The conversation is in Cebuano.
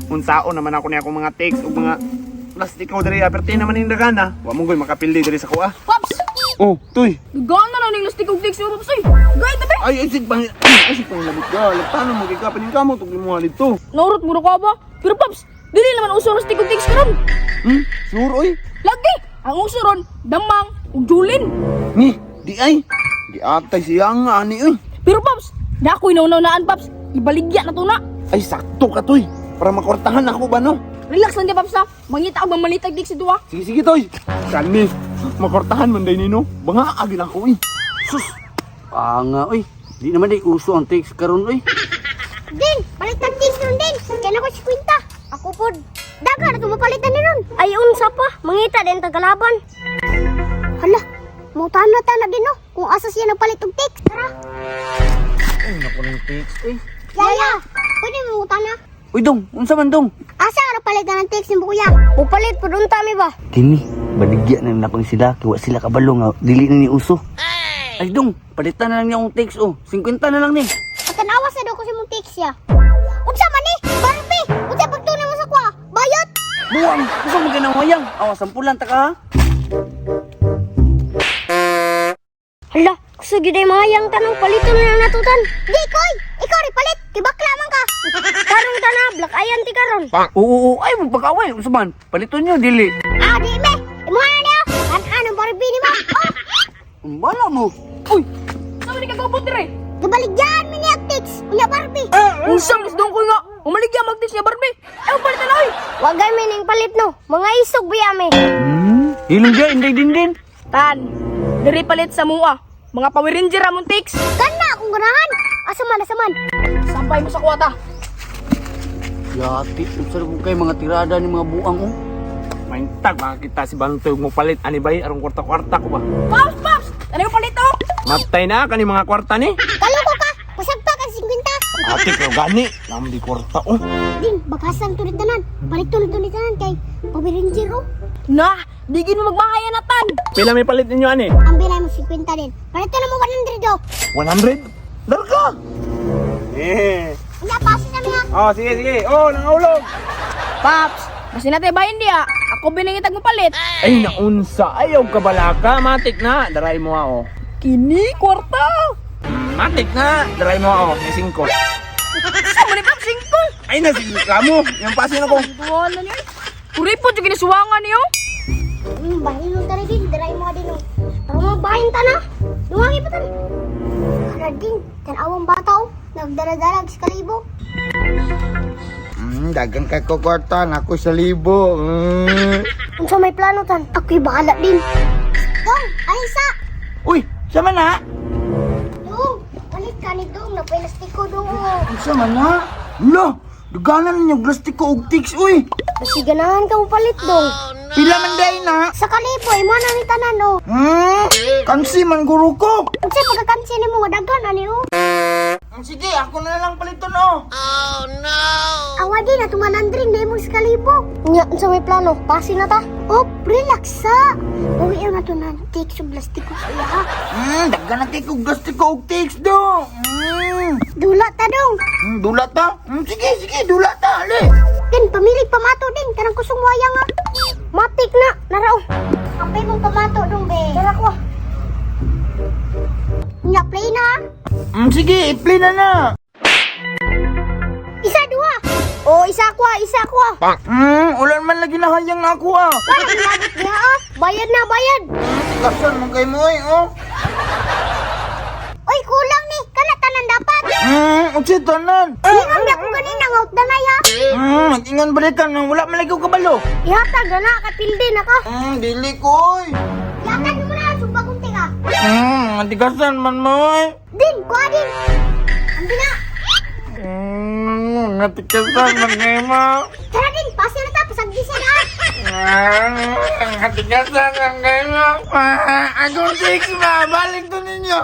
Unsaon naman ako niya akong mga takes ug mga plastiko diri aperte naman ning dagana. Wa mo goy makapildi diri sa kuha. Paps! Oh, tuy. Gana na ning lastik og text mo, Paps, oy. Gay tabi. Ay, ay, sig pang ay, sig pang labot ka. Lagtano mo kay kapanin ka mo tug mo dito. Naurot mo ra ka ba? Pero Paps, dili naman uso ang lastik og text karon. Sure oy. Lagi, ang uso ron, damang ug julin. Ni, di ay. Di atay siya nga ani oy. Pero Paps, na ako'y nauna-unaan, Paps. Ibaligya na to na. Ay, sakto ka tuy. Para makortahan ako ba no? Relax lang di, Paps, ha. Mangita og mamalitag text si duha. Sige, sige toy. Kani, makortahan man day nino. Banga agil ako eh. Sus! Panga, oy. Di naman di uso ang text karon, oy. Din, palit ang text nun din. Kaya na ko si Quinta. Ako pod. Daga na tumapalitan ni ron. Ay unsa pa, mangita din tagalaban. Hala, mutana ta na din no. Kung asa siya nagpalit og text. Tara. Ay, naku ng text, oy. Yaya, pwede mo mutana. Uy, dong, unsa man dong? Asa ka nagpalit na ng text ni kuya? Upalit pod unta mi ba? Kini, baligya na napang sila, kay wa sila kabalo nga dili na ni uso. Ay, dong, palitan na lang niya akong text, oh. 50 na lang ni. Patanawa sa daw ko sa mong text siya. Unsa man ni? Barbie, unsa pagtunay mo sa kuha? Bayot. Buwang, gusto mo ginawayang. Awa, sampulan ta ka, ha? Hala, gusto gyud ay mga yang tanong paliton na lang natutan. Di koy, ikaw ri palit, kay bakla man ka. Karong tana, black ayan ti karon. Oo, oo, ay, magpag-away. Unsa man? Paliton niyo, dili. Ah, di me. Imo na niya. An ano Barbie ni ma? Oh, Ang bala mo. Uy, saan ni kagubot dire? gabaligyan mi niya text. Unya Barbie. Unsang isdong ko nga. Umaligya mag-text niya, Barbie. Ay, palitan na, oy. Wagay mi ning palit no. Mga isog biya mi. Hilong dyan, inday din din. Tan, diri palit sa mua. Mga Power Ranger among text. Kana akong ganahan. Asa man, asa man. Sampay mo sa kuwata. Yati, unsa ko kay mga tirada ni mga buang, oh. Maintag makakita si Bangtoy mo palit ani bay arong kwarta-kwarta ko ba. Paps, Paps! Ano yung palit, oh? Matay na kani mga kwarta ni. Kaloko ka. Pasagpa ka 50. Ate pero gani, nam di kwarta oh. Din, bakasan tulit tanan. Palit tulit tulit tanan kay Power Ranger oh. Na, digin mo magmahaya na, Tan. Pila may palit ninyo ani? Ang bilay mo 50 din. Palit na mo 100 oh. 100? Darka. Eh. Unya pasa na mi ha. Oh, sige sige. Oh, nangaulog. Paps, basta natin bayin diya. Ako biningitag mo palit. Ay naunsa, ayaw ka balaka, matik na. Daray mo ah, oh. Kini, kwarta. Matik na. Daray mo ah, oh, may 5. Sa mo ni Paps, singko. Ay na sige kamo. Yang pasin ako. Wala niyo, eh. Kuripot yung ginasuwangan niyo. Bahin nung tara din, daray mo din oh. Tara mo bahin ta na. Duwangi pa tan. Hala din, tanawang bata oh. Nagdala-dala sa kalibo. Dagang kay ko kwarta, nako sa libo. Unsa may plano tan? Ako'y bahala din. Dong, ay sa. Uy, sama na? Dong, palit ka ni Dong, napelastiko dong oh. Unsa man na? Lo, duganan ninyo plastiko og tiks uy. Basi ganahan ka mo palit dong. Pila man day na? Sa kalibo, imo na ni tanan oh. Kansi man guro ko. Unsa pagkakansi nimo nga daghan ani oh. Sige, ako na lang paliton oh. Awa din na tumanandring na imong sa kalibo. Nya, unsa may plano? Pasi na ta. Oh, relax sa. Uwi na to na take sa plastiko sa iya ha. Daghan na kay kog plastiko og tiks do. Dula ta dong. Dula ta. Sige, sige, dula ta, ali. Din, pamilig pamato din. Kanang kusong wayang ah. Matik na. Narao. Kape mong pamato dong, be. Tara ko. ah. Nya, play na ah. Sige, i-play na na. Isa, duha. O, isa ko ah, isa ko ah. Ulan man lagi na hayang na ako ah. Wala, nilabot niya ah. Bayad na, bayad. Kasan man kay mo oy, oh. Oy, kulang ni. Kana tanan dapat. Unsa tanan? Ingon ba ko kanina nga utdanay ha. Nag-ingon balikan nang wala man lagi ko kabalo. Ihatag na na, kapildi na ka. Dili ko oy. Yakan mo na, sumba kong tinga. Antigasan man mo oy. Din, kuha din. Ambi na. Natigasan man kay mo. Tara din, pasa na ta, pasagdi siya na. Natigasan man kay mo. Akong six ma, balik to ninyo.